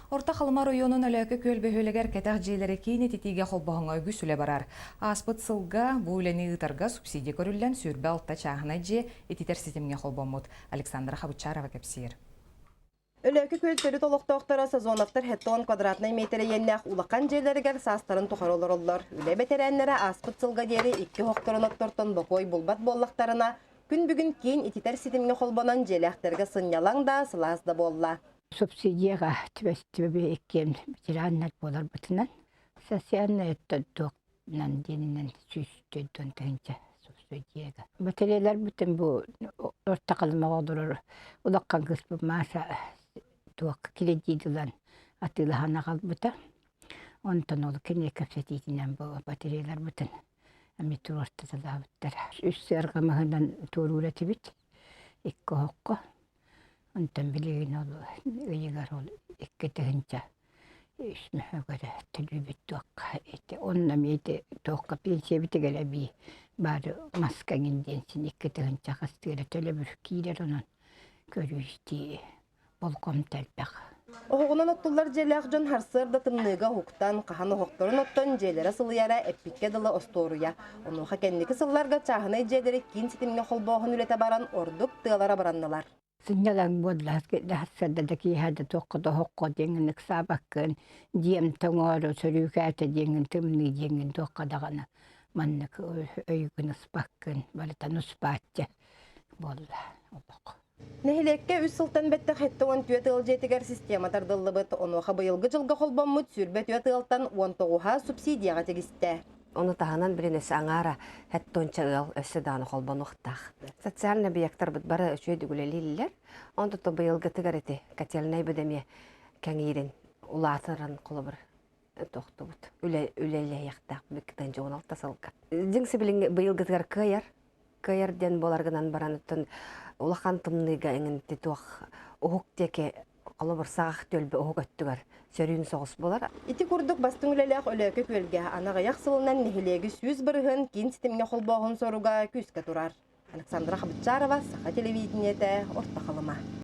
Орто Халыма оройуонун Өлөөкө күөл бөһүөлэгэр кэтэх дьиэлэри киин ититиигэ холбоһуҥҥа үгүс үлэ барар. Ааспыт сылга бу үлэни ыытарга субсидия көрүллэн 26 чааһынай дьиэ ититэр ситимҥэ холбоммут. Александра Хабычарова кэпсиир. Өлөөкө күөл төрүт олохтоохторо Сазоновтар хеттон квадратнай метр иэннээх улахан дьиэлэригэр саастарын тухары олороллор. Үлэ бэтэрээннэрэ ааспыт сылга диэри икки оһохторун оттортон бокуой булбат буоллахтарына, күн бүгүн киин ититэр ситимҥэ холбонон дьиэлээхтэргэ сынньалаҥ да, сылаас да буолла. Субсидияҕа түбэстибэ иккиэн ветераннар буоларбытынан социальнай өттө туохнан диэнинэн 140 000 субсидияга. Батареяларбытын бу орто халымаҕа олорор улахан кыыспыт Маша туох кредит ылан атыылаһан аҕалбыта. Онтон ол кини кэпсэтиитинэн бу батареяларбытын эмиэ туруортаталаабыттара. Үс сыарҕа маһынан туоруур этибит икки оһоххо. Онтон билигин ол ыйыгар ол 2 300 мөһөгөрө төлүүбүт туохха ити онно эмиэ ити туохха пенсиябытыгар эбии баары маска эҥин диэн син 2000 хастыы эрэ төлөбүр киирэр онон көрүү-истии болҕомто элбэх. Оһоҕунан оттуллар дьиэлээх дьон сарсыарда тымныыга уһуктан, хаһан оһохторун оттон дьиэлэрэ сылыйара эппиккэ дылы остуоруйа. Онуоха кэнники сылларга чааһынай дьиэлэри киин ситимҥэ холбооһун үлэтэ баран ордук тыалара бараннылар. Сынньалаҥ буолла сарсыарда да киэһэ да туохха да оһоххо диэҥҥин ыксаабаккын, дьиэм тоҥоору сөрүүкээтэ диэҥҥин тымныы диэҥҥин туохха даҕаны маннык өйгүн ыспаккын, барыта нуспааччы буолла олох. Нэһилиэккэ үс сылтан бэттэх 74 ыал дьиэтигэр система тардыллыбыт. Онуоха быйылгы дьылга холбоммут 24 ыалтан 19-а субсидияҕа тигистэ. Ону таһынан билин өссө аҥаара хэттонча ыал өссө даҕаны холбонуохтаах. Социальный объектарбыт бары үчүгэй үлэлииллэр. Онтон быйылгытыгар ити котельнай эмиэ кэҥиирин улаатыран холобур тохтубут. Үлэ үлэлэһиэхтээх бүктэн 16 сылга. Дьиҥ сибилиҥ быйылгытыгар кыайар кыайар диэн буоларгынан баран оттон улахан тымныыга эҥинти туох уһук диэки холобур саҕах түөлбэ уһук өттүгэр сөрүүн соҕус буолар. Ити курдук бастыҥ үлэлээх Өлөөкө Күөлгэ аны аҕыйах сылынан нэһилиэги 100% киин ситимҥэ холбооһун соруга күүскэ турар. Александра Хабытчарова, Саха телевидениетэ, Орто Халыма.